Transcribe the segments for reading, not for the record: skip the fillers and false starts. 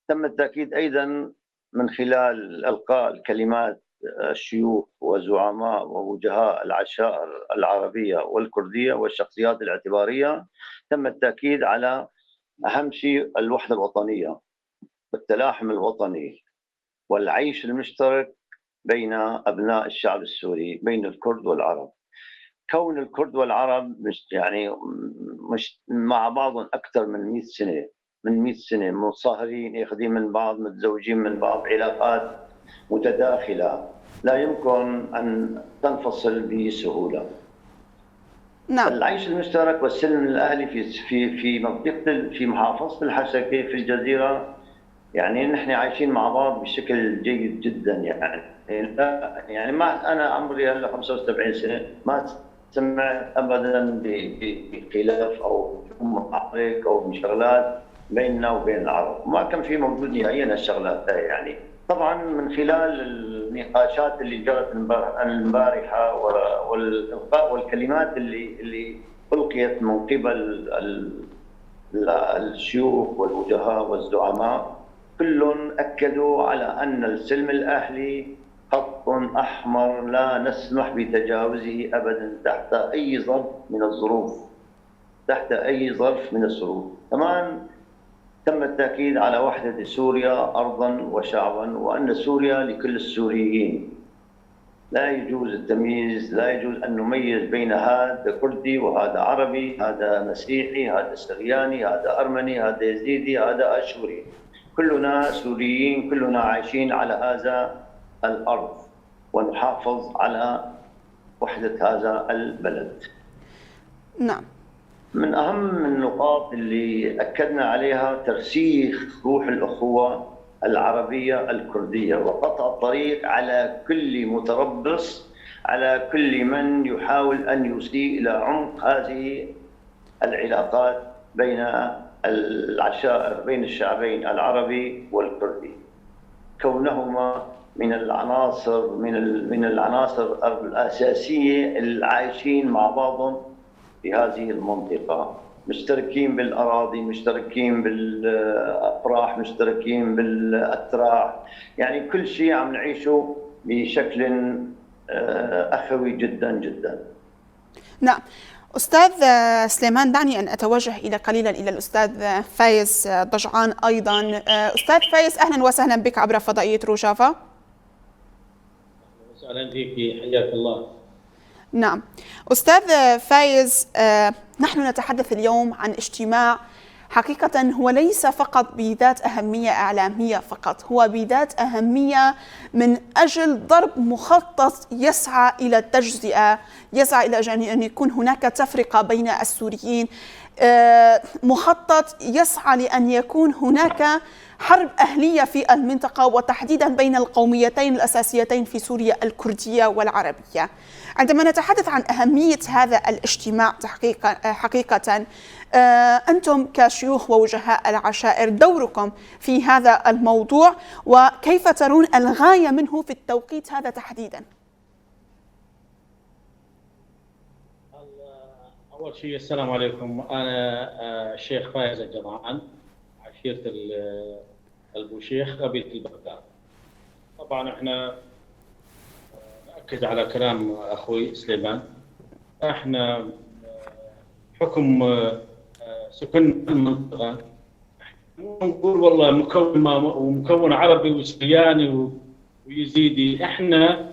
تم التأكيد أيضا من خلال إلقاء الكلمات الشيوخ وزعماء ووجهاء العشائر العربية والكردية والشخصيات الاعتبارية، تم التأكيد على أهم شيء الوحدة الوطنية والتلاحم الوطني والعيش المشترك بين أبناء الشعب السوري، بين الكرد والعرب. كون الكرد والعرب مش يعني مش مع بعضهم أكثر من 100 سنة، من 100 سنة مصاهرين، ياخذين من بعض، متزوجين من بعض، علاقات متداخلة لا يمكن أن تنفصل بسهولة. العيش المشترك والسلم الأهلي في في في منطقة في محافظة الحسكة في الجزيرة، يعني نحن عايشين مع بعض بشكل جيد جدا. يعني لا، يعني ما أنا عمري هلا 75 سنة ما سمعت أبدا بخلاف أو معارك أو بشغلات بيننا وبين العرب، ما كان في موجود نهائيا هالشغلات هاي. يعني طبعا من خلال النقاشات اللي جرت البارحة والإلقاء والكلمات اللي ألقيت من قبل الشيوخ والوجهاء والزعماء، كلهم أكدوا على أن السلم الأهلي خط أحمر لا نسمح بتجاوزه أبدا تحت أي ظرف من الظروف، تحت أي ظرف من الظروف. كمان تم التأكيد على وحدة سوريا أرضا وشعبا، وأن سوريا لكل السوريين، لا يجوز التمييز، لا يجوز أن نميز بين هذا كردي وهذا عربي، هذا مسيحي، هذا سرياني، هذا أرمني، هذا يزيدي، هذا أشوري، كلنا سوريين، كلنا عايشين على هذا الأرض ونحافظ على وحدة هذا البلد. من أهم النقاط اللي أكدنا عليها ترسيخ روح الأخوة العربية الكردية وقطع الطريق على كل متربص، على كل من يحاول أن يسيء إلى عمق هذه العلاقات بين العشائر، بين الشعبين العربي والكردي، كونهما من العناصر من العناصر الأساسية العايشين مع بعضهم في هذه المنطقة، مشتركين بالأراضي، مشتركين بالأفراح، مشتركين بالأتراح، يعني كل شيء عم نعيشه بشكل أخوي جدا جدا. نعم أستاذ سليمان، دعني أن أتوجه إلى قليلا إلى الأستاذ فايز ضجعان أيضا. أستاذ فايز، أهلا وسهلا بك عبر فضائية روجافا. أهلا فيك، حياك الله. نعم أستاذ فايز، نحن نتحدث اليوم عن اجتماع حقيقة هو ليس فقط بذات أهمية إعلامية فقط، هو بذات أهمية من أجل ضرب مخطط يسعى إلى التجزئة، يسعى إلى أن يكون هناك تفرقة بين السوريين، مخطط يسعى لأن يكون هناك حرب أهلية في المنطقة، وتحديدا بين القوميتين الأساسيتين في سوريا، الكردية والعربية. عندما نتحدث عن أهمية هذا الاجتماع حقيقة، أنتم كشيوخ ووجهاء العشائر دوركم في هذا الموضوع، وكيف ترون الغاية منه في التوقيت هذا تحديدا؟ أول شيء السلام عليكم، أنا الشيخ فايز الجضعان، عشيرة البوشيخ، قبيلة البغداد. طبعا احنا نأكد على كلام أخوي سليمان، احنا حكم سكن المنطقة نقول والله مكون ومكون عربي وسرياني ويزيدي، احنا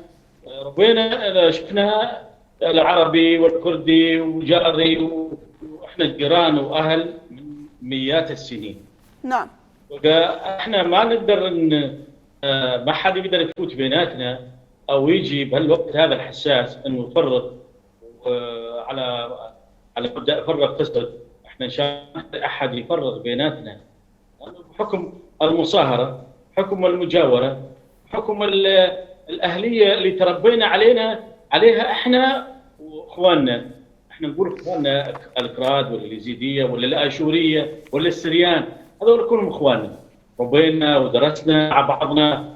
ربينا شفنا العربي والكردي وجاري، واحنا جيران واهل من مئات السنين. نعم. احنا ما نقدر ان ما حد يقدر يفوت بيناتنا او يجي بهالوقت هذا الحساس انه يفرق على مبدا فرق تسد. احنا ان شاء الله احد يفرق بيناتنا، بحكم المصاهرة، بحكم المجاورة، بحكم الاهلية اللي تربينا عليها احنا واخواننا. احنا نقول اخواننا الكراد ولا اليزيديه ولا الاشورية ولا السريان، هذول كلهم اخواننا، ربينا ودرسنا مع بعضنا،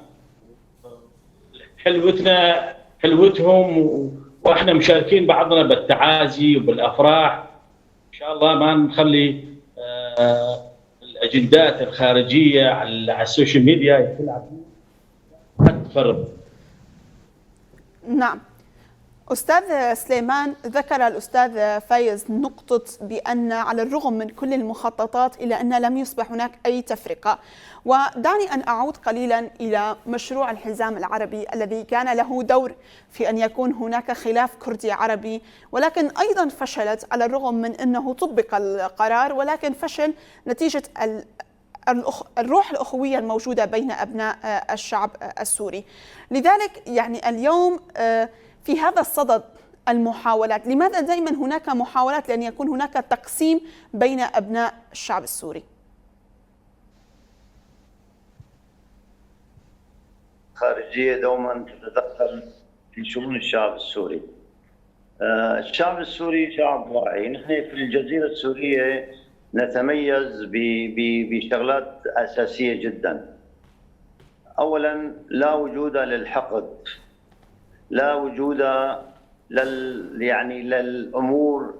حلوتنا حلوتهم، واحنا مشاركين بعضنا بالتعازي وبالافراح. ان شاء الله ما نخلي الاجندات الخارجية على ال social media تلعب تفرق. نعم أستاذ سليمان، ذكر الأستاذ فايز نقطة بأن على الرغم من كل المخططات إلا أن لم يصبح هناك أي تفرقة، ودعني أن أعود قليلا إلى مشروع الحزام العربي الذي كان له دور في أن يكون هناك خلاف كردي عربي، ولكن أيضا فشلت على الرغم من أنه طبق القرار، ولكن فشل نتيجة الروح الأخوية الموجودة بين أبناء الشعب السوري. لذلك يعني اليوم في هذا الصدد المحاولات، لماذا دائما هناك محاولات لأن يكون هناك تقسيم بين أبناء الشعب السوري؟ الخارجية دوما تتدخل في شؤون الشعب السوري. الشعب السوري شعب واعي. نحن في الجزيرة السورية نتميز بشغلات أساسية جدا. أولا، لا وجود للحقد، لا وجود يعني للأمور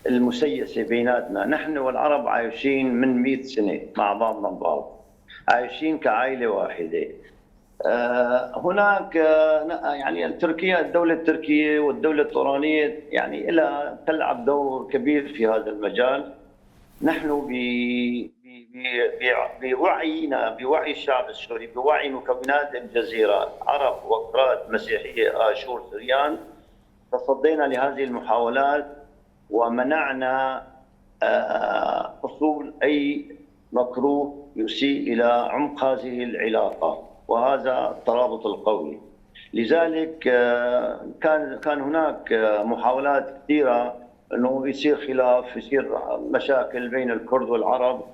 المسيسة بيناتنا. نحن والعرب عايشين من 100 سنة مع بعضنا البعض، عايشين كعائلة واحدة. هناك يعني تركيا، الدولة التركية والدولة الطورانية يعني لها تلعب دور كبير في هذا المجال. نحن بوعينا، بوعي الشعب السوري، بوعي مكونات الجزيرة، عرب وأكراد، مسيحية، آشور، سريان، تصدينا لهذه المحاولات ومنعنا حصول أي مكروه يسيء إلى عمق هذه العلاقة وهذا الترابط القوي. لذلك كان هناك محاولات كثيرة أنه يصير خلاف، يصير مشاكل بين الكرد والعرب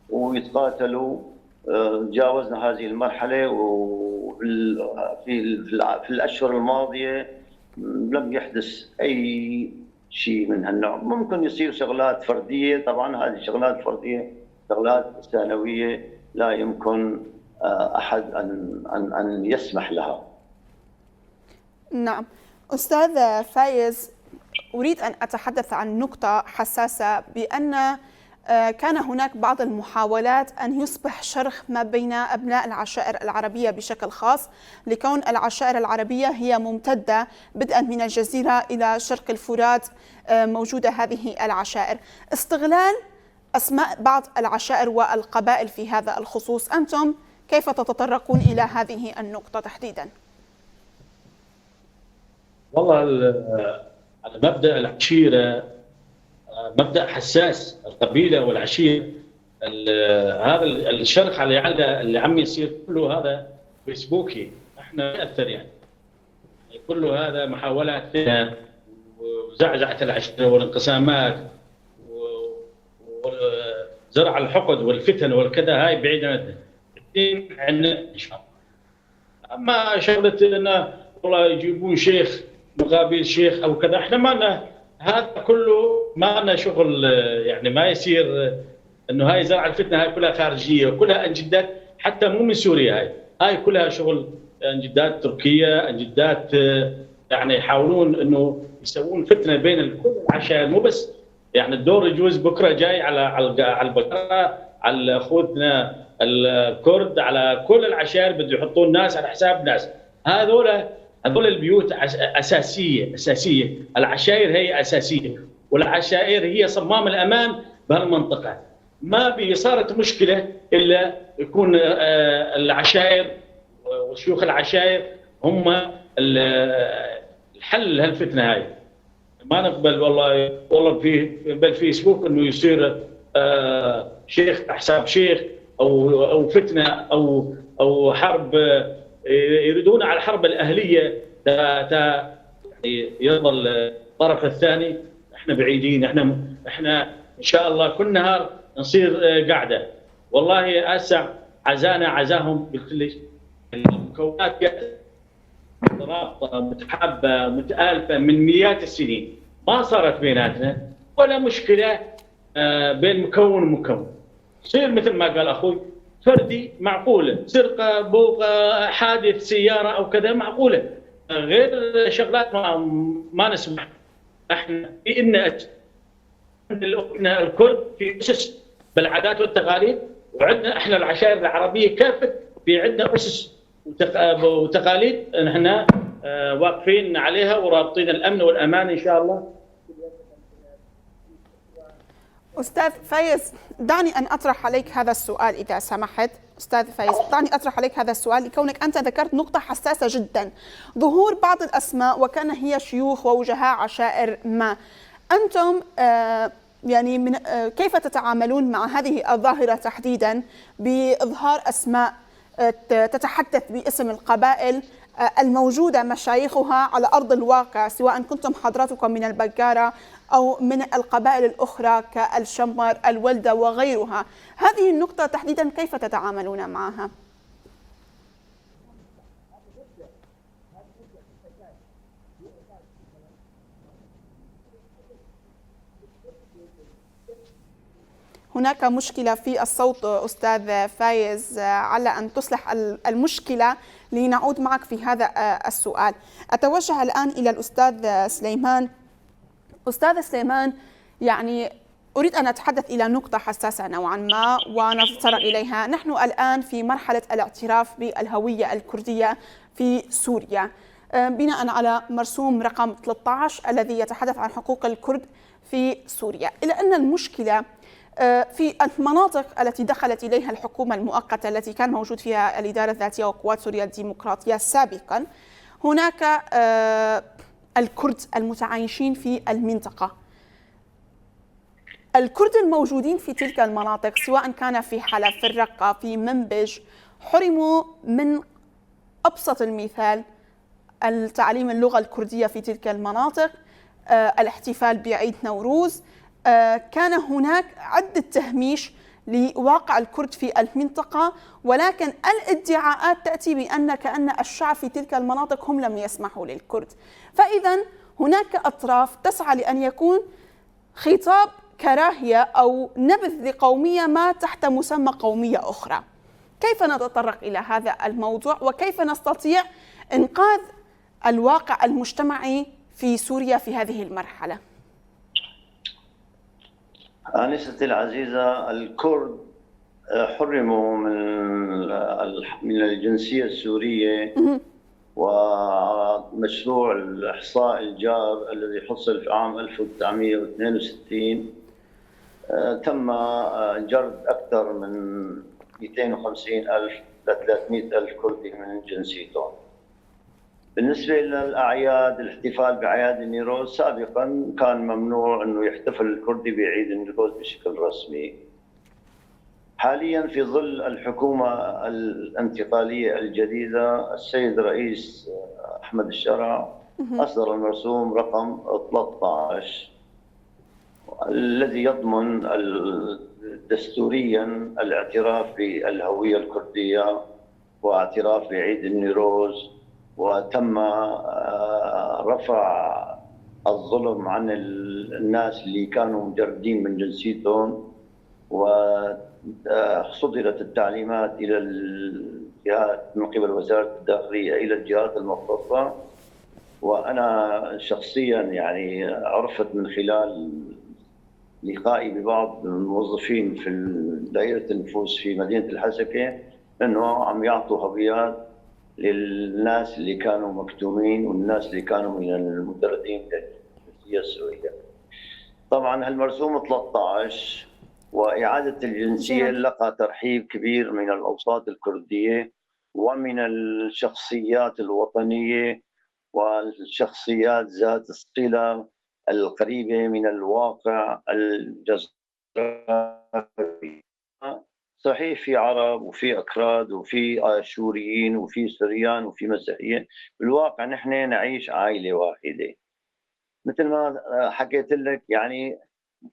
ويتقاتلوا. تجاوزنا هذه المرحلة، وفي في الأشهر الماضية لم يحدث أي شيء من هالنوع. ممكن يصير شغلات فردية، طبعا هذه شغلات فردية، شغلات ثانوية لا يمكن أحد أن يسمح لها. نعم أستاذ فايز، أريد أن أتحدث عن نقطة حساسة، بأن كان هناك بعض المحاولات أن يصبح شرخ ما بين أبناء العشائر العربية بشكل خاص، لكون العشائر العربية هي ممتدة بدءا من الجزيرة إلى شرق الفرات موجودة هذه العشائر. استغلال أسماء بعض العشائر والقبائل في هذا الخصوص، أنتم كيف تتطرقون إلى هذه النقطة تحديدا؟ والله على مبدأ العشيرة، مبدأ حساس، القبيلة والعشيرة، هذا الشرخ اللي عم يصير كله هذا فيسبوكي، احنا نأثر يعني كله هذا محاولات وزعزعة العشيرة والانقسامات وزرع الحقد والفتن والكذا، هاي بعيدة عنا الدين عندنا ان شاء الله. اما شغلة انه والله يجيبون شيخ مقابل شيخ او كذا، احنا ما هذا كله ما لنا شغل، يعني ما يصير انه هاي زرع الفتنة، هاي كلها خارجية وكلها انجدات، حتى مو من سوريا، هاي كلها شغل انجدات تركيه، انجدات يعني يحاولون انه يسوون فتنة بين الكل العشائر، مو بس يعني الدور يجوز بكره جاي على على البقرة، على اخوتنا الكرد، على كل العشائر بده يحطون ناس على حساب ناس. هذول البيوت اساسية اساسية، العشائر هي اساسية، والعشائر هي صمام الامان بهالمنطقه. ما صارت مشكلة الا يكون العشائر وشيوخ العشائر هم الحل لهالفتنه هاي. ما نقبل والله في بالفيسبوك انه يصير شيخ حساب شيخ او فتنة او حرب، يريدون على الحرب الاهلية يعني يرضى الطرف الثاني. احنا بعيدين، احنا ان شاء الله كل نهار نصير قاعدة. والله اسع عزانا عزاهم، قلت ليش المكونات مترابطة متحابه متالفه من مئات السنين، ما صارت بيناتنا ولا مشكلة بين مكون ومكون. يصير مثل ما قال اخوي فردي معقولة، سرقه، بوقه، حادث سيارة او كذا معقولة، غير شغلات ما نسمح. احنا ان الكرد في اسس بالعادات والتقاليد، وعندنا احنا العشائر العربية كافة في عندنا اسس وتقاليد نحن واقفين عليها ورابطين الامن والامان ان شاء الله. أستاذ فايز، دعني أن أطرح عليك هذا السؤال إذا سمحت. أستاذ فايز، دعني أطرح عليك هذا السؤال لكونك أنت ذكرت نقطة حساسة جدا، ظهور بعض الأسماء وكان هي شيوخ ووجهاء عشائر ما. أنتم يعني من كيف تتعاملون مع هذه الظاهرة تحديدا بإظهار أسماء تتحدث باسم القبائل الموجودة مشايخها على أرض الواقع، سواء كنتم حضراتكم من البقارة أو من القبائل الأخرى كالشمر، الولدة وغيرها؟ هذه النقطة تحديدا كيف تتعاملون معها؟ هناك مشكلة في الصوت أستاذ فايز، على أن تصلح المشكلة لنعود معك في هذا السؤال. أتوجه الآن إلى الأستاذ سليمان. أستاذ سليمان، يعني أريد أن أتحدث إلى نقطة حساسة نوعا ما ونتطرق إليها. نحن الآن في مرحلة الاعتراف بالهوية الكردية في سوريا بناء على مرسوم رقم 13 الذي يتحدث عن حقوق الكرد في سوريا، إلا أن المشكلة في المناطق التي دخلت إليها الحكومة المؤقتة التي كان موجود فيها الإدارة الذاتية وقوات سوريا الديمقراطية سابقا، هناك الكرد المتعايشين في المنطقة. الكرد الموجودين في تلك المناطق سواء كان في حلب، في الرقة، في منبج، حرموا من أبسط المثال التعليم اللغة الكردية في تلك المناطق، الاحتفال بعيد نوروز. كان هناك عدة تهميش لواقع الكرد في المنطقة، ولكن الادعاءات تأتي بأن كأن الشعب في تلك المناطق هم لم يسمحوا للكرد. فإذا هناك أطراف تسعى لأن يكون خطاب كراهية أو نبذ لقومية ما تحت مسمى قومية أخرى. كيف نتطرق إلى هذا الموضوع، وكيف نستطيع إنقاذ الواقع المجتمعي في سوريا في هذه المرحلة؟ آنستي العزيزة، الكرد حرموا من الجنسية السورية، ومشروع الإحصاء الجار الذي حصل في عام 1962 تم جرد أكثر من 250 ألف ل 300 ألف كردي من جنسيتهم. بالنسبة للأعياد، الاحتفال بأعياد النيروز سابقا كان ممنوع أنه يحتفل الكردي بعيد النيروز بشكل رسمي. حاليا في ظل الحكومة الانتقالية الجديدة، السيد الرئيس أحمد الشرع أصدر المرسوم رقم 13 الذي يضمن دستوريا الاعتراف بالهوية الكردية واعتراف بعيد النيروز، وتم رفع الظلم عن الناس اللي كانوا مجردين من جنسيتهم، وصدرت التعليمات إلى الجهات من قبل وزارة الداخلية إلى الجهات المختصة. وأنا شخصيا يعني عرفت من خلال لقائي ببعض الموظفين في دائرة النفوذ في مدينة الحسكة أنه عم يعطوا هويات للناس اللي كانوا مكتومين والناس اللي كانوا من المجردين للجنسية السورية. طبعا هالمرسوم 13 وإعادة الجنسية لقى ترحيب كبير من الأوساط الكردية ومن الشخصيات الوطنية والشخصيات ذات الصلة القريبة من الواقع الجزائري. صحيح في عرب وفي أكراد وفي آشوريين وفي سريان وفي مسيحيين، بالواقع نحن نعيش عائلة واحدة. مثل ما حكيت لك يعني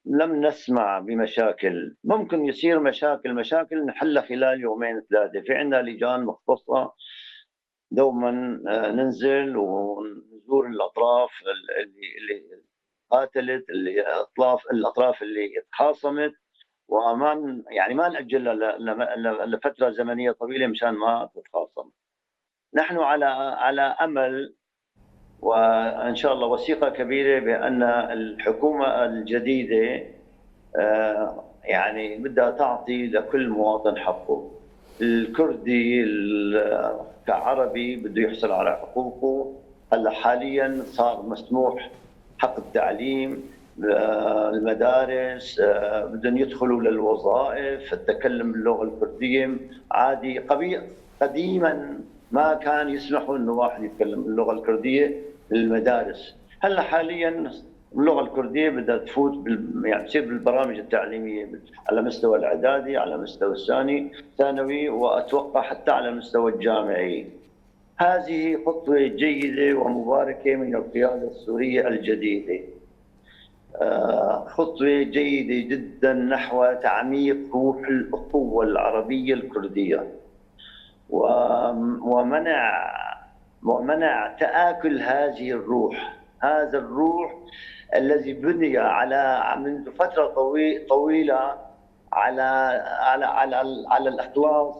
لم نسمع بمشاكل، ممكن يصير مشاكل نحلها خلال يومين ثلاثة. في عندنا لجان مختصة دوما ننزل ونزور الأطراف اللي قاتلت، الأطراف اللي تخاصمت، وما يعني ما نأجلها لفترة زمنية طويلة مشان ما تتخاصم. نحن على أمل وإن شاء الله وثيقة كبيرة بأن الحكومة الجديدة يعني بدها تعطي لكل مواطن حقه. الكردي كعربي بده يحصل على حقوقه. هلا حاليا صار مسموح حق التعليم، المدارس، بدهم يدخلوا للوظائف، التكلم باللغة الكردية عادي. قديما ما كان يسمحوا انه واحد يتكلم باللغة الكردية بالمدارس. هلا حاليا اللغة الكردية بدها تفوت يعني تصير بالبرامج التعليمية على مستوى الاعدادي، على مستوى الثانوي، واتوقع حتى على المستوى الجامعي. هذه خطوة جيدة ومباركه من القيادة السورية الجديدة. خطوة جيدة جدا نحو تعميق روح الاخوة العربية الكردية ومنع تآكل هذه الروح، هذا الروح الذي بني على منذ فترة طويلة على على على على الاخلاص،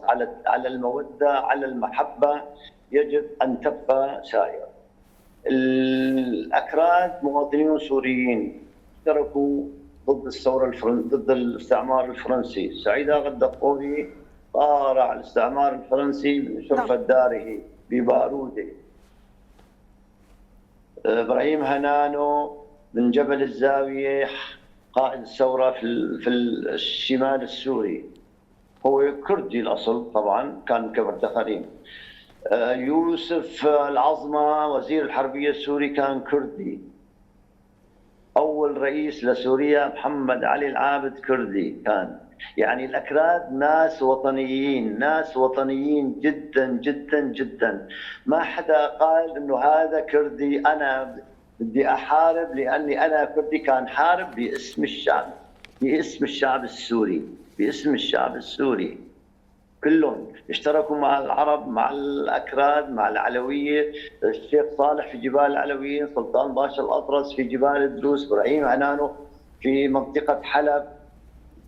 على المودة، على المحبة، يجب ان تبقى سائرة. الاكراد مواطنين سوريين اشتركوا ضد الثورة ضد الاستعمار الفرنسي، سعيد آغا الدقوري طارع الاستعمار الفرنسي من شرفة داره بباروده. ابراهيم هنانو من جبل الزاوية قائد الثورة في الشمال السوري، هو كردي الاصل طبعا، كان كفر تخاريم. يوسف العظمة وزير الحربية السوري كان كردي. اول رئيس لسوريا محمد علي العابد كردي كان. يعني الأكراد ناس وطنيين، ناس وطنيين جدا جدا جدا. ما حدا قال إنه هذا كردي أنا بدي أحارب لأني أنا كردي، كان حارب باسم الشعب، باسم الشعب السوري، باسم الشعب السوري. كلهم اشتركوا مع العرب، مع الأكراد، مع العلوية، الشيخ صالح في جبال العلويين، سلطان باشا الأطرس في جبال الدروس، إبراهيم عنانو في منطقة حلب.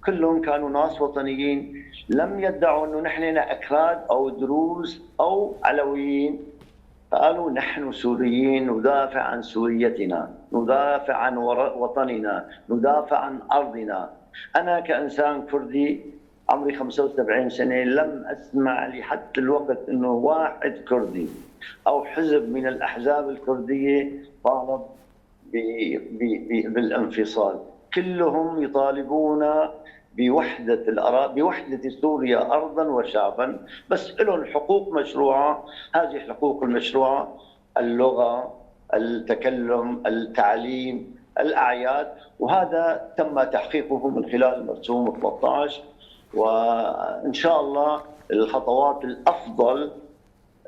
كلهم كانوا ناس وطنيين، لم يدعوا انه نحن اكراد او دروز او علويين، قالوا نحن سوريين ندافع عن سوريتنا، ندافع عن وطننا، ندافع عن ارضنا. انا كانسان كردي عمري 75 سنة لم اسمع لحد الوقت انه واحد كردي او حزب من الاحزاب الكردية طالب بالانفصال. كلهم يطالبون بوحدة الأراضي، بوحدة سوريا أرضا وشعبا، بس لهم حقوق مشروعة. هذه الحقوق المشروعة اللغة، التكلم، التعليم، الأعياد، وهذا تم تحقيقه من خلال المرسوم 13. وإن شاء الله الخطوات الأفضل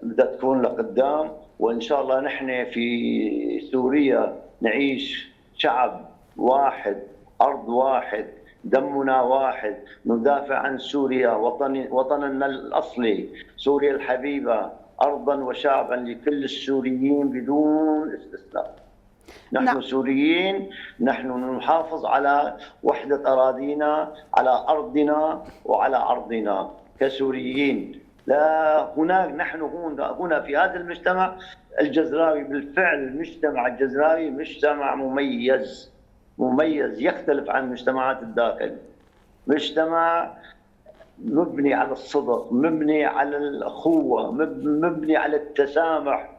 بدها تكون لقدام، وإن شاء الله نحن في سوريا نعيش شعب واحد، أرض واحد، دمنا واحد، ندافع عن سوريا وطننا الأصلي، سوريا الحبيبة، أرضا وشعبا لكل السوريين بدون استثناء. نحن سوريين، نحن نحافظ على وحدة أراضينا، على أرضنا وعلى عرضنا كسوريين. لا هناك، نحن هنا في هذا المجتمع الجزراوي، بالفعل المجتمع الجزراوي مجتمع مميز، مميز يختلف عن مجتمعات الداخل، مجتمع مبني على الصدق، مبني على الأخوة، مبني على التسامح،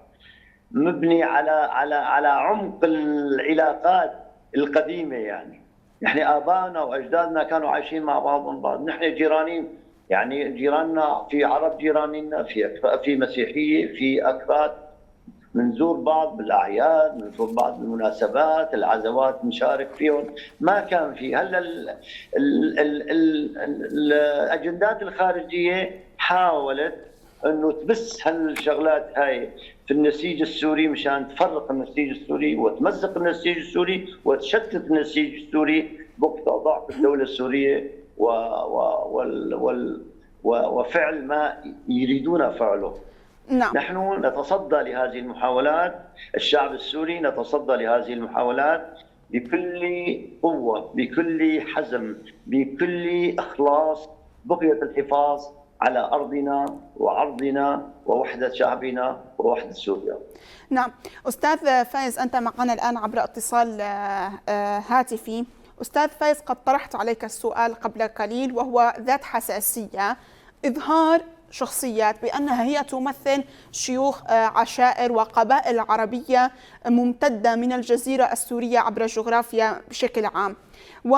مبني على على على عمق العلاقات القديمة. يعني نحن آبائنا وأجدادنا كانوا عايشين مع بعضهم بعض، نحن جيرانين، يعني جيراننا في عرب، جيراننا في مسيحية، في أكراد، بنزور بعض بالاعياد، بنزور بعض بالمناسبات، العزوات نشارك فيهم، ما كان في. هلا الاجندات الخارجية حاولت انه تبث هالشغلات هاي في النسيج السوري مشان تفرق النسيج السوري وتمزق النسيج السوري وتشتت النسيج السوري بوقت ضعف الدولة السورية و و وال وال وفعل ما يريدون فعله. نحن نتصدى لهذه المحاولات، الشعب السوري نتصدى لهذه المحاولات بكل قوة، بكل حزم، بكل إخلاص، بقية الحفاظ على أرضنا وعرضنا ووحدة شعبنا ووحدة سوريا. نعم أستاذ فايز، أنت معنا الآن عبر اتصال هاتفي. أستاذ فايز، قد طرحت عليك السؤال قبل قليل وهو ذات حساسية، إظهار شخصيات بأنها هي تمثل شيوخ عشائر وقبائل عربية ممتدة من الجزيرة السورية عبر الجغرافيا بشكل عام، و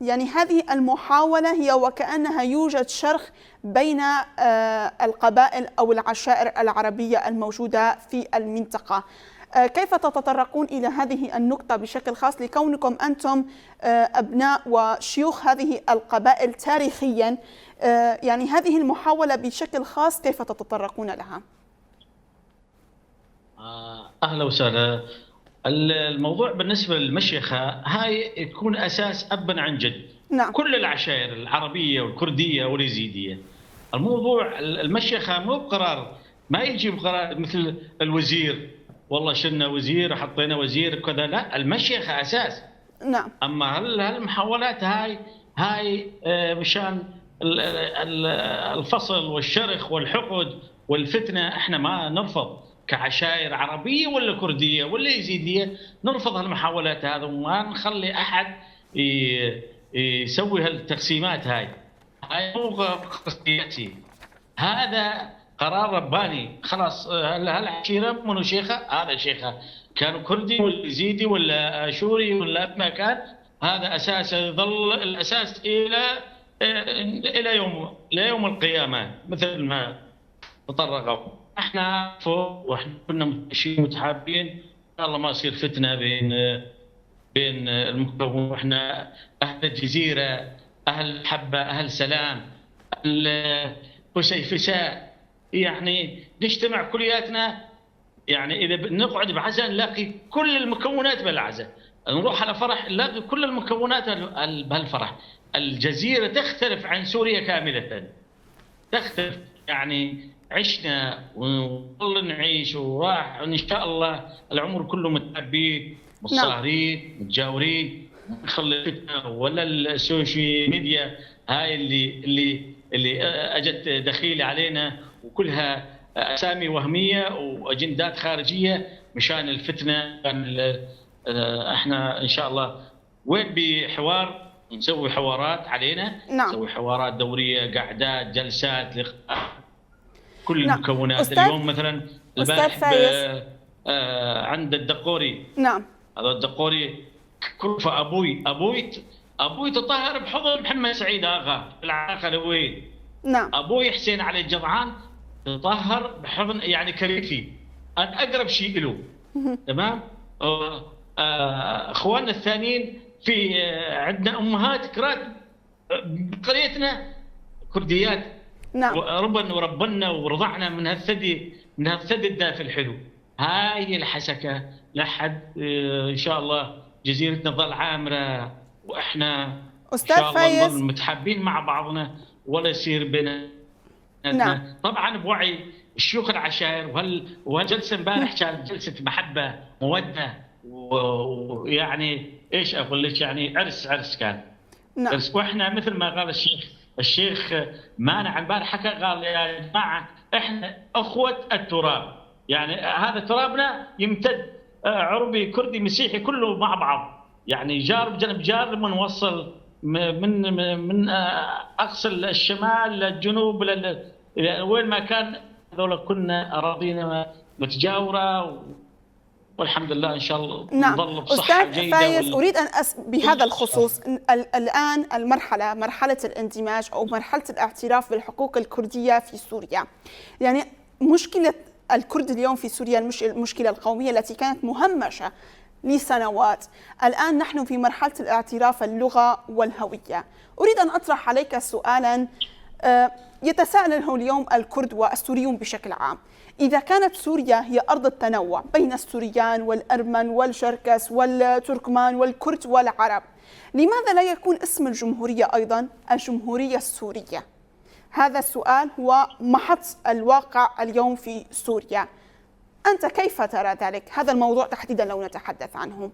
يعني هذه المحاولة هي وكأنها يوجد شرخ بين القبائل أو العشائر العربية الموجودة في المنطقة. كيف تتطرقون إلى هذه النقطة بشكل خاص لكونكم أنتم أبناء وشيوخ هذه القبائل تاريخيا؟ يعني هذه المحاولة بشكل خاص كيف تتطرقون لها؟ أهلا وسهلا. الموضوع بالنسبة للمشيخة هاي تكون أساس أبا عن جد. نعم. كل العشائر العربية والكردية واليزيدية. الموضوع المشيخة مو بقرار، ما يجي بقرار مثل الوزير، والله شلنا وزير وحطينا وزير وكذا، لا، المشيخة أساس. نعم. أما هالمحاولات هاي مشان الفصل والشرخ والحقد والفتنة، احنا ما نرفض كعشائر عربية ولا كردية ولا يزيدية، نرفض هالمحاولات هذا وما نخلي أحد يسوي هالتقسيمات هاي. هاي مو سياسي، هذا قرار رباني خلاص. هالعشيرة منو شيخة؟ هذا شيخة، كانوا كردي ولا يزيدي ولا آشوري ولا ما كان، هذا أساس، يظل الأساس إلى يوم القيامة مثل ما تطرقوا. احنا فوق واحنا كنا متعايشين متحابين، ان شاء الله ما يصير فتنة بين المكون. واحنا اهل الجزيرة، اهل حبه، اهل سلام، اهل فسيفساء، يعني نجتمع كلياتنا. يعني اذا نقعد بعزاء نلاقي كل المكونات بالعزاء، نروح على فرح نلاقي كل المكونات بهالفرح. الجزيرة تختلف عن سوريا كاملة، تختلف. يعني عشنا ونظل نعيش وراح ان شاء الله العمر كله متحابين متصاهرين متجاورين، ما نخلي فتنة ولا ال social media هاي اللي اجت دخيله علينا وكلها اسامي وهمية واجندات خارجية مشان الفتنة. احنا ان شاء الله وين بحوار نسوي حوارات علينا. نعم. نسوي حوارات دورية، قعدات، جلسات، لقاء، كل نعم. المكونات. اليوم مثلا البارح عند الدقوري. نعم. هذا الدقوري كرفة ابوي تطهر بحضن محمد سعيد اغا العلاقة لوين. نعم. ابوي حسين علي الجضعان تطهر بحضن، يعني كريفي، انا اقرب شيء له. تمام. اخواننا الثانيين في عندنا امهات كرات بقريتنا كرديات. نعم. ربنا وربنا ورضعنا من هالثدي، من هالثدي الدافي الحلو. هاي الحسكه لحد ان شاء الله جزيرتنا تظل عامرة، واحنا أستاذ ان شاء الله فايز نظل متحابين مع بعضنا ولا يصير بيننا. نعم. طبعا بوعي الشيوخ العشائر، وهالجلسه امبارح كانت جلسه محبة موده، ويعني ايش اقول لك، يعني عرس كان. نعم. عرس. واحنا مثل ما قال الشيخ مانع امبارح حكى، قال يا جماعة احنا اخوه التراب، يعني هذا ترابنا يمتد عربي كردي مسيحي كله مع بعض، يعني جار بجنب جار لما نوصل من اقصى الشمال للجنوب وين ما كان، هذول كنا اراضينا متجاوره والحمد لله ان شاء الله. نعم. نظل بصحة أستاذ جيدة. فايز، أريد أن بهذا الخصوص الآن المرحلة، مرحلة الاندماج أو مرحلة الاعتراف بالحقوق الكردية في سوريا. يعني مشكلة الكرد اليوم في سوريا، المشكلة القومية التي كانت مهمشة لسنوات، الآن نحن في مرحلة الاعتراف اللغة والهوية. أريد أن أطرح عليك سؤالا يتساءله اليوم الكرد والسوريون بشكل عام. إذا كانت سوريا هي أرض التنوع بين السوريان والأرمن والشركس والتركمان والكرد والعرب، لماذا لا يكون اسم الجمهورية أيضا الجمهورية السورية؟ هذا السؤال هو محط الواقع اليوم في سوريا. أنت كيف ترى ذلك؟ هذا الموضوع تحديدا لو نتحدث عنه.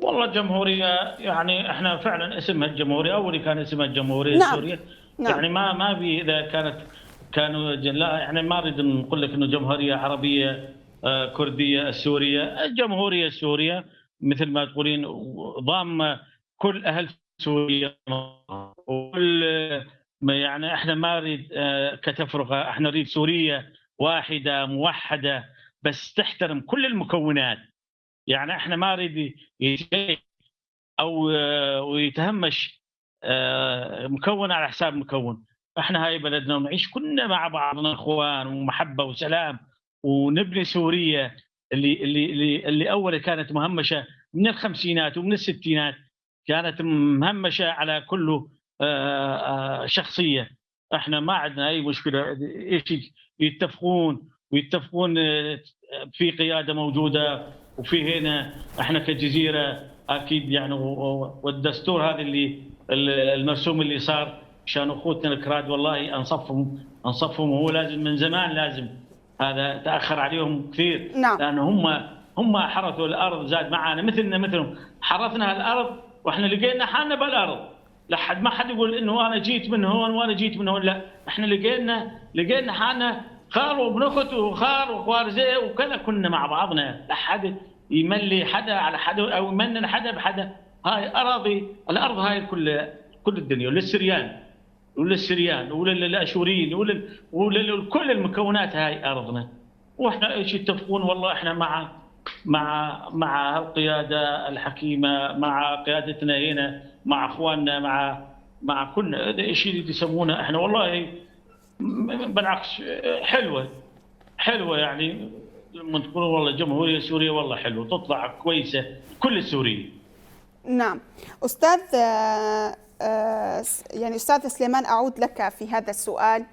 والله الجمهورية، يعني احنا فعلا اسمها الجمهورية، أول كان اسمها الجمهورية نعم. السورية. نعم. يعني ما في إذا كانوا لا، يعني ما اريد نقول لك انه جمهورية عربية كرديه السورية، الجمهورية السورية مثل ما تقولين ضامه كل اهل سوريا وكل، يعني احنا ما نريد كتفرقه، احنا نريد سوريا واحدة موحدة بس تحترم كل المكونات. يعني احنا ما نريد او ويتهمش مكون على حساب مكون. احنا هاي بلدنا ونعيش كلنا مع بعضنا اخوان ومحبه وسلام، ونبني سوريا اللي اول كانت مهمشه من الخمسينات ومن الستينات، كانت مهمشه على كله شخصية. احنا ما عندنا اي مشكلة، ايش يتفقون ويتفقون في قيادة موجودة وفي هنا احنا كجزيره اكيد يعني. والدستور هذا اللي المرسوم اللي صار عشان اخوتنا الكراد، والله انصفهم انصفهم، وهو لازم من زمان، لازم هذا تاخر عليهم كثير. نعم. لانه هم حرثوا الارض، زاد معنا مثلنا مثلهم، حرثنا الارض واحنا لقينا حالنا بالارض. لحد ما حد يقول انه انا جيت من هون وانا جيت من هون، لا، احنا لقينا حالنا خال وابن اخت وخال وخوارزيه وكذا، كنا مع بعضنا. لا حد يملي حدا على حدا او يمنن حدا بحدا. هاي اراضي الارض هاي كل الدنيا، وللسريان وللسريان وللاشوريين ولكل المكونات، هاي ارضنا. واحنا ايش يتفقون، والله احنا مع القيادة الحكيمة، مع قيادتنا هنا، مع اخواننا، مع كلنا ايش اللي يسمونه احنا، والله بالعكس حلوة حلوة. يعني لما تقولوا والله جمهورية سوريا والله حلوة، تطلع كويسة كل السوريين. نعم استاذ، يعني استاذ سليمان، اعود لك في هذا السؤال.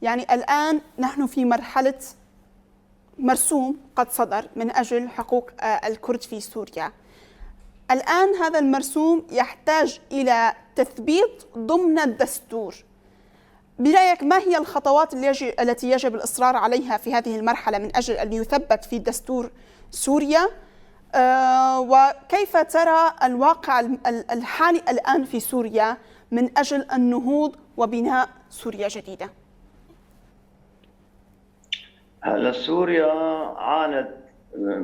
يعني الان نحن في مرحلة مرسوم قد صدر من اجل حقوق الكرد في سوريا. الان هذا المرسوم يحتاج الى تثبيت ضمن الدستور. برأيك ما هي الخطوات التي يجب الإصرار عليها في هذه المرحلة من أجل أن يثبت في دستور سوريا؟ وكيف ترى الواقع الحالي الآن في سوريا من أجل النهوض وبناء سوريا جديدة؟ هلا سوريا عانت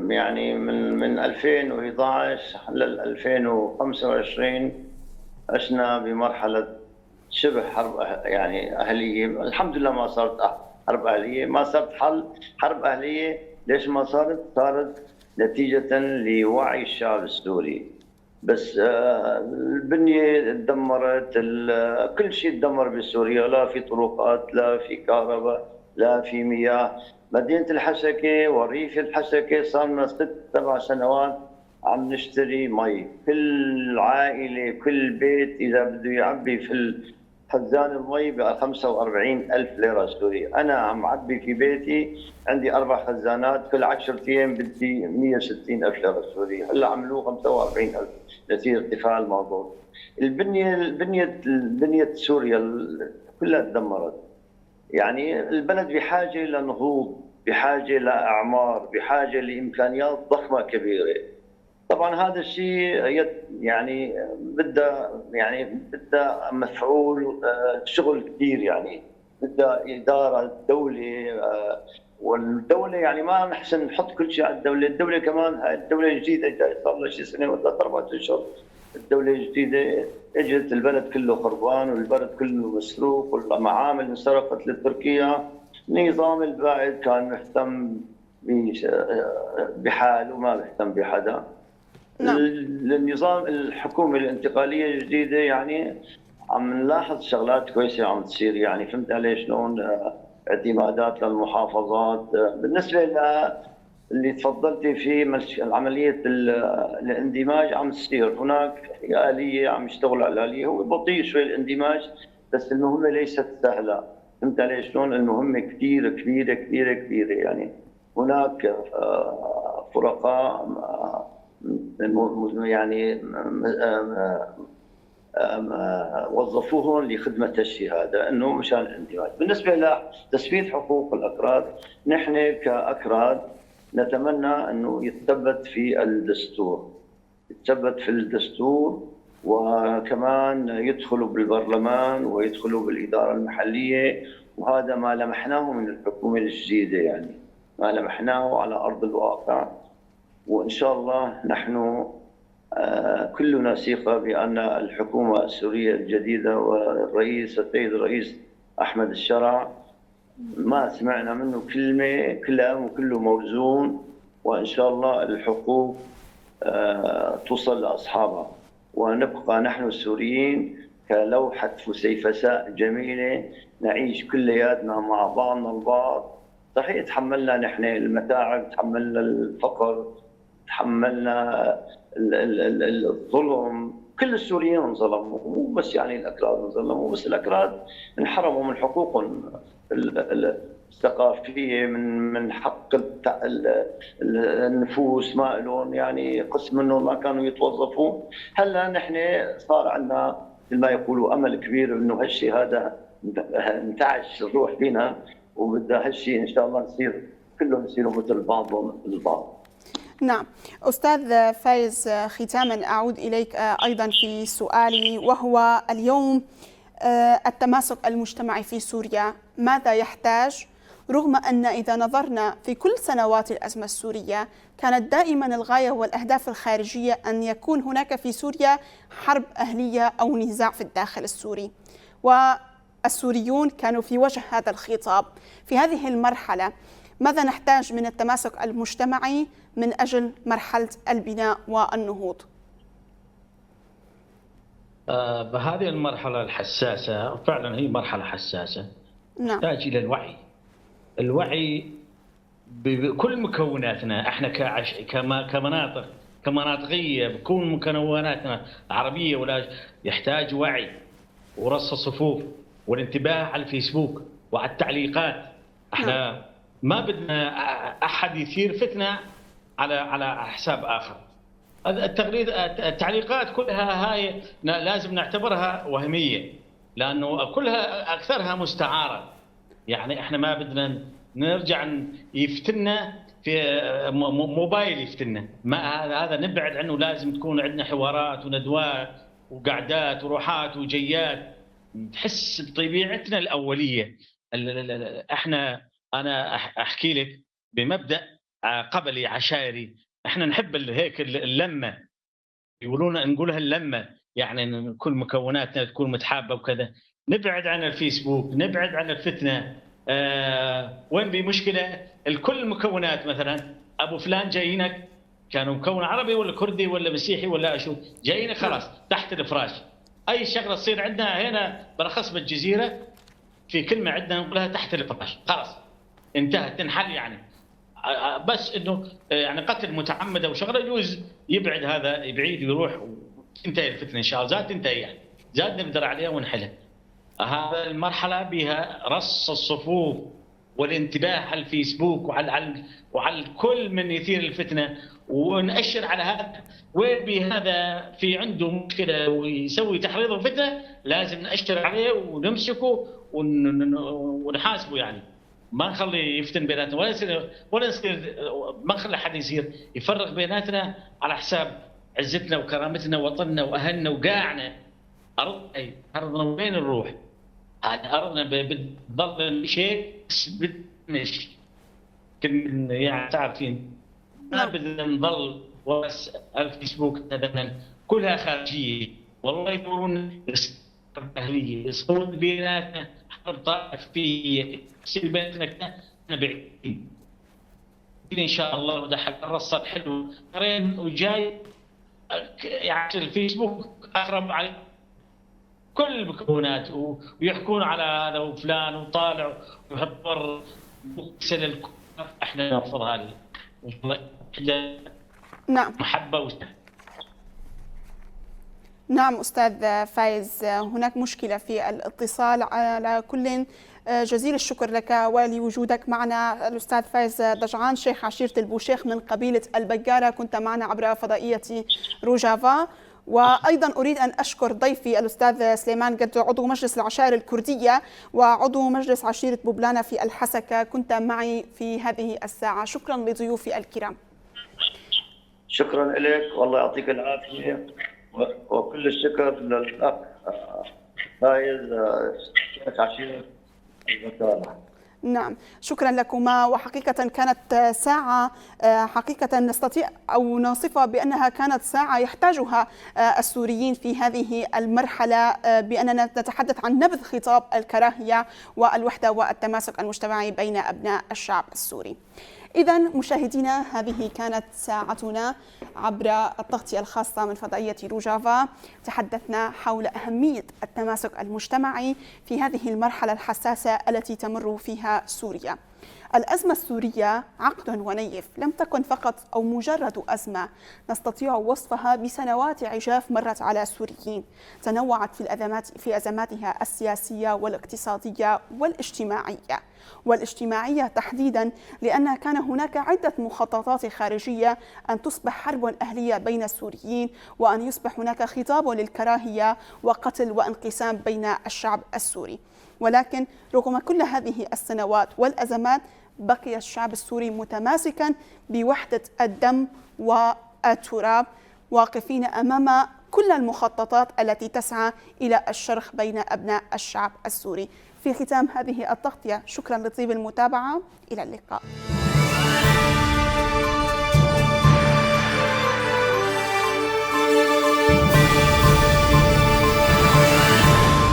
يعني من 2011 لل 2025، عشنا بمرحلة شبه حرب يعني أهلية. الحمد لله ما صارت حرب أهلية، ما صارت حرب أهلية. ليش ما صارت؟ صارت نتيجة لوعي الشعب السوري. بس البنية تدمرت، كل شيء تدمر بسوريا، لا في طرقات، لا في كهرباء، لا في مياه. مدينة الحسكة وريف الحسكة صار لنا 6 7 سنوات عم نشتري مي. كل عائلة، كل بيت إذا بده يعبي في خزان المي ب 45 ألف ليرة سورية. أنا عم عبي في بيتي، عندي 4 خزانات، كل 10 أيام بدي 160 ألف ليرة سورية. هلا عملوه 45 ألف نتيجة ارتفاع الموضوع. البنية سوريا كلها تدمرت. يعني البلد بحاجة لنهوض، بحاجة لأعمار، بحاجة لإمكانيات ضخمة كبيرة. طبعا هذا الشيء يعني بدها مفعول، شغل كثير، يعني بدها ادارة الدوله، والدولة يعني ما نحسن نحط كل شيء على الدوله، الدولة كمان هاي الدولة الجديدة صار لها شيء سنة وثلاث 4 اشهر. الدولة الجديدة اجت البلد كله خربان والبلد كله مسروق والمعامل انسرقت لتركيا. النظام البائد كان مهتم بحاله وما مهتم بحدا. النظام الحكومة الانتقالية الجديدة يعني عم نلاحظ شغلات كويسة عم تصير، يعني فهمت علي شلون؟ اعتمادات للمحافظات. بالنسبة اللي تفضلتي فيه، عملية الاندماج عم تصير، هناك آلية عم يشتغلوا على الآلية. هو بطيء شوي الاندماج، بس المهمة ليست سهلة، فهمت علي شلون؟ المهمة كثير كبيرة كبيرة كبيرة. يعني هناك فرقاء يعني وظفوهم لخدمة الشيء هذا انه مشان الاندماج. بالنسبة لتثبيت حقوق الاكراد، نحن كاكراد نتمنى انه يتثبت في الدستور، يتثبت في الدستور، وكمان يدخلوا بالبرلمان ويدخلوا بالادارة المحليه، وهذا ما لمحناه من الحكومة الجديده، يعني ما لمحناه على ارض الواقع، وان شاء الله نحن كلنا ثقة بأن الحكومة السورية الجديدة والرئيس السيد الرئيس أحمد الشرع ما سمعنا منه كلمة، كلامه كله موزون، وإن شاء الله الحقوق توصل لأصحابها، ونبقى نحن السوريين كلوحة فسيفساء جميلة نعيش كلياتنا مع بعضنا البعض. صحيح تحملنا نحن المتاعب، تحملنا الفقر، تحملنا الظلم، كل السوريين انظلموا، مو بس يعني الأكراد انظلموا، بس الأكراد انحرموا من حقوقهم الثقافية، من حق النفوس ما لهم، يعني قسم منهم ما كانوا يتوظفوا. هلا نحن صار عندنا مثل ما يقولوا امل كبير انه هالشيء هذا انتعش الروح فينا، وبدها هالشيء ان شاء الله نصير كلهم يصيروا مثل بعضهم البعض. نعم أستاذ فايز، ختاما أعود إليك أيضا في سؤالي، وهو اليوم التماسك المجتمعي في سوريا ماذا يحتاج؟ رغم أن إذا نظرنا في كل سنوات الأزمة السورية كانت دائما الغاية والأهداف الخارجية أن يكون هناك في سوريا حرب أهلية أو نزاع في الداخل السوري، والسوريون كانوا في وجه هذا الخطاب. في هذه المرحلة ماذا نحتاج من التماسك المجتمعي من أجل مرحلة البناء والنهوض؟ بهذه المرحلة الحساسة، فعلا هي مرحلة حساسة، نعم. تحتاج إلى الوعي، الوعي بكل مكوناتنا احنا كمناطق، كمناطقية، بكل مكوناتنا عربية ولا، يحتاج وعي ورص الصفوف والانتباه على الفيسبوك وعلى التعليقات. احنا ما بدنا احد يثير فتنة على حساب اخر. التعليقات كلها هاي لازم نعتبرها وهمية، لانه كلها اكثرها مستعارة. يعني احنا ما بدنا نرجع يفتنا في موبايل يفتنا، ما هذا نبعد عنه. لازم تكون عندنا حوارات وندوات وقعدات وروحات وجيات، تحس بطبيعتنا الاولية. احنا انا احكي لك بمبدا قبلي عشائري، احنا نحب هيك اللمة، يقولون نقولها اللمة، يعني كل مكوناتنا تكون متحابه وكذا. نبعد عن الفيسبوك، نبعد عن الفتنة. وين بمشكلة الكل المكونات، مثلا ابو فلان جايينك، كانوا مكون عربي ولا كردي ولا مسيحي ولا شو، جايينك خلاص تحت الفراش. اي شغله تصير عندنا هنا بالاخص بالجزيره، في كلمة عندنا نقولها تحت الفراش، خلاص انتهت، تنحل يعني. بس انه يعني قتل متعمد او شغله يجوز يبعد هذا، يبعيد ويروح وتنتهي الفتنة ان شاء الله، زاد تنتهي يعني، زاد نقدر عليها ونحلها. هذا المرحلة بها رص الصفوف والانتباه على الفيسبوك وعلى كل من يثير الفتنة، ونأشر على هذا وين بهذا في عنده مشكلة ويسوي تحريض وفتنة، لازم نأشر عليه ونمسكه ونحاسبه. يعني ما نخلي يفتن بيناتنا ولا يصير، ما نخلي حد يصير يفرق بيناتنا على حساب عزتنا وكرامتنا ووطننا واهلنا وقاعنا. ارضنا وين نروح؟ هذا ارضنا بتضل شيء مش يعني تعرفين، ما بدنا نضل بس الفيسبوك هذا كلها خارجية، والله يقولون اهليه، يصيرون بيناتنا حرب طائفية، يصير بيناتنا احنا بعيدين ان شاء الله. وده حق الرصه الحلو قرين وجاي، يعني الفيسبوك اخرب على كل المكونات، ويحكون على هذا وفلان وطالع ويحط بر احنا نرفض هذه. نعم، محبة. نعم أستاذ فايز، هناك مشكلة في الاتصال. على كل جزيل الشكر لك ولوجودك معنا الأستاذ فايز ضجعان، شيخ عشيرة البوشيخ من قبيلة البقارة، كنت معنا عبر فضائية روجافا. وأيضا أريد أن أشكر ضيفي الأستاذ سليمان قدو، عضو مجلس العشائر الكردية وعضو مجلس عشيرة بوبلانا في الحسكة، كنت معي في هذه الساعة. شكرا لضيوفي الكرام. شكرا لك، والله يعطيك العافية، وكل الشكر للأخ فايز شيخ عشيرة البقارة. نعم، شكرا لكما. وحقيقة كانت ساعة حقيقة نستطيع أو نصفها بأنها كانت ساعة يحتاجها السوريين في هذه المرحلة، بأننا نتحدث عن نبذ خطاب الكراهية والوحدة والتماسك المجتمعي بين أبناء الشعب السوري. إذا مشاهدينا، هذه كانت ساعتنا عبر التغطية الخاصة من فضائية روجافا. تحدثنا حول أهمية التماسك المجتمعي في هذه المرحلة الحساسة التي تمر فيها سوريا. الأزمة السورية عقد ونيف، لم تكن فقط أو مجرد أزمة نستطيع وصفها بسنوات عجاف مرت على السوريين، تنوعت في أزماتها السياسية والاقتصادية والاجتماعية، والاجتماعية تحديدا لأن كان هناك عدة مخططات خارجية أن تصبح حرب أهلية بين السوريين، وأن يصبح هناك خطاب للكراهية وقتل وانقسام بين الشعب السوري. ولكن رغم كل هذه السنوات والأزمات بقي الشعب السوري متماسكا بوحدة الدم والتراب، واقفين أمام كل المخططات التي تسعى إلى الشرخ بين أبناء الشعب السوري. في ختام هذه التغطية، شكرا لطيب المتابعة، إلى اللقاء.